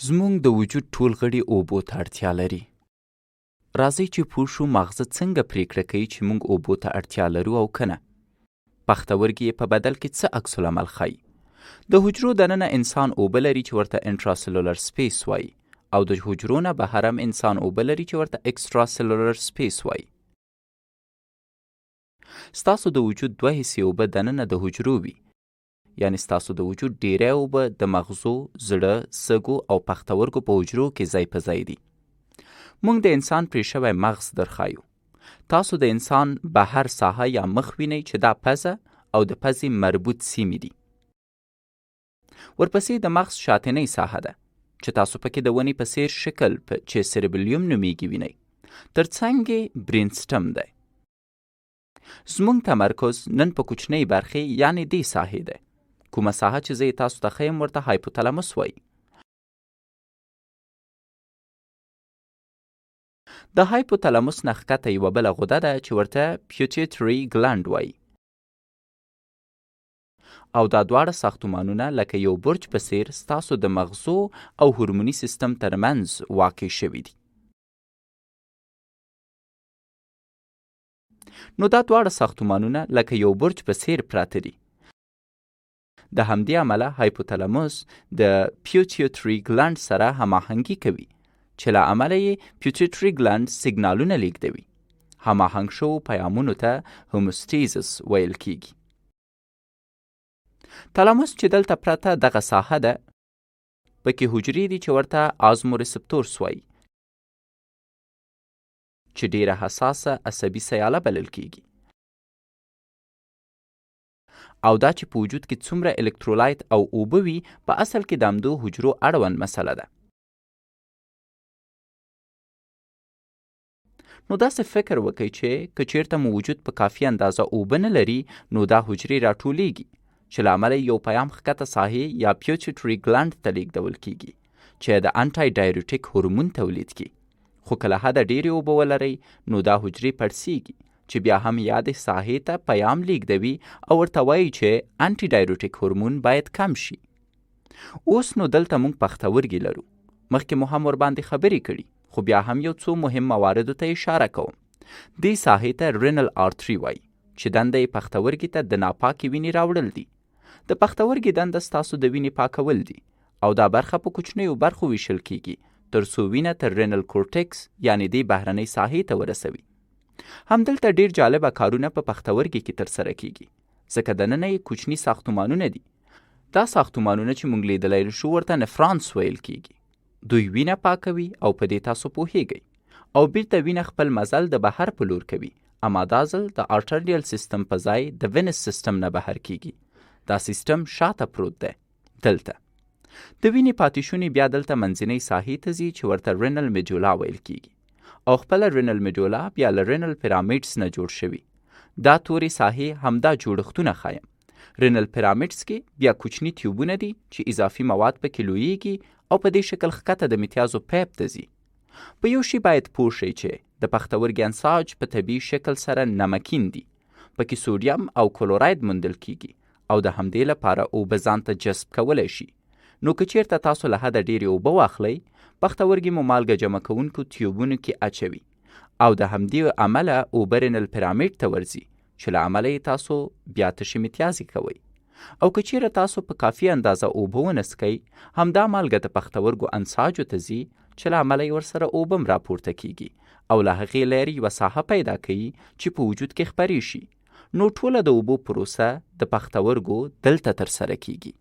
زموږ د وجود ټول غړي اوبو ته اړتیا لري. راځئ چې پوه شو ماغزه څنګه پریکړه کوي چې موږ اوبو ته اړتیا لرو او که نه. پښتورګي یې په بدل کې څه عکس العمل ښایي. د حجرو دننه انسان اوبه لري چې ورته intracellular space وایي او د حجرو نه بهر هم انسان اوبه لري چې ورته extracellular space وایي. ستاسو د وجود دوه حصې اوبه دننه د حجرو وي، یعنې ستاسو د وجود ډیری اوبه د مغزو، زړه، سږو او پښتورګو په حجرو کې ځای په ځای دي. موږ د انسان پرې شوی مغز درښایو. تاسو د انسان بهر ساحه یا مخ وینئ چې دا پزه او د پزې مربوط سیمې دي. ورپسې د مغز شاتنۍ ساحه ده چې تاسو پکې د ونې په څیر شکل چې cerebellum نومیږي وینئ. تر څنګ یې brainstem دی. زموږ تمرکز نن په کوچنۍ برخې یعنې دې ساحې دی. کومه ساحه چې زه یې تاسو ته ښیم ورته hypothalamus وایي. د hypothalamus نه ښکته یوه بله غده ده چې ورته pituitary gland وایي او دا دواړه ساختمانونه لکه یو برج په څیر ستاسو د مغزو او هورموني سیستم ترمنځ واقع شوي دي. نو دا دواړه ساختمانونه لکه یو برج په څیر پراته دي. د همدې امله hypothalamus د pituitary gland سره هماهنګي کوي چې له امله یې pituitary gland سیګنالونه لیږدوي. هماهنګ شوو پیامونو ته homeostasis ویل کیږي. thalamus چې دلته پرته دغه ساحه ده، پکې حجرې دي چې ورته osmoreceptors وایي چې ډیره حساسه عصبي سیاله بلل کیږي. او دا چې په وجود کې څومره electrolyte او اوبه وي په اصل کې د همدو حجرو اړوند مسله ده. نو داسې فکر وکړئ چې که چیرته مو وجود په کافي اندازه اوبه نه لري نو دا حجرې راټولیږي چې له امله یو پیام ښکته ساحې یا pituitary gland ته لیږدول کیږي چې د antidiuretic هورمون تولید کړي. خو که له حده ډېرې اوبه ولرئ نو دا حجرې پړسیږي چې بیا هم یادې ساحې ته پیام لیږدوي او ورته وایي چې antidiuretic هورمون باید کم شي. اوس نو دلته موږ پښتورګي لرو. مخکې مو هم ورباندې خبرې کړي، خو بیا هم یو څو مهم مواردو ته اشاره کوم. دې ساحې ته renal artery وایي چې دنده یې پښتورګي ته د ناپاکې وینې راوړل دي. د پښتورګي دنده ستاسو د وینې پاکول دي او دا برخه په کوچنیو برخو ویشل کیږي تر څو وینه تر renal cortex یعنې دې بهرنۍ ساحې ته ورسوي. همدلته ډیر جالبه کارونه په پښتورګي کې ترسره کیږي، ځکه دننه یې کوچني ساختمانونه دي. دا ساختمانونه چې موږ لیدلی شو ورته nephrons ویل کیږي. دوی وینه پاکوي او په دې تاسو پوهیږئ او بیرته وینه خپل مزل د بهر په لور کوي، اما دا ځل د arterial سیستم په ځای د venous سیستم نه بهر کیږي. دا سیستم شاته پروت دی دلته. د وینې پاتې شونې بیا دلته منځنۍ ساحې ته ځي چې ورته renal medulla ویل کیږي او خپله renal medulla بیا له renal pyramids نه جوړ شوي. دا تورې ساحې همدا جوړښتونه ښایم. renal pyramids کې بیا کوچني تیوبونه دي چې اضافي مواد پکې لویږي او په دې شکل ښکته د متیازو پیپ ته ځي. په یو شي باید پوه شئ چې د پښتورګي انساج په طبیعي شکل سره نمکین دي. پکې سوډیم او کلوراید موندل کیږي او د همدې لپاره اوبه ځان ته جذب کولی شي. نو که چیرته تاسو له حده ډېرې اوبه واخلئ، پښتورګي مو مالګه جمع کوونکو تیوبونو کې اچوي او د همدې امله اوبه renal pyramid ته ورځي چې له امله یې تاسو بیا تشې متیازې کوئ. او که چیرې تاسو په کافي اندازه اوبه ونه څکئ، همدا مالګه د پښتورګو انساجو ته ځي چې له امله یې ورسره اوبه هم راپورته کیږي او له هغې لارې یوه ساحه پیدا کوي چې په وجود کې خپرې شي. نو ټوله د اوبو پروسه د پښتورګو دلته ترسره کیږي.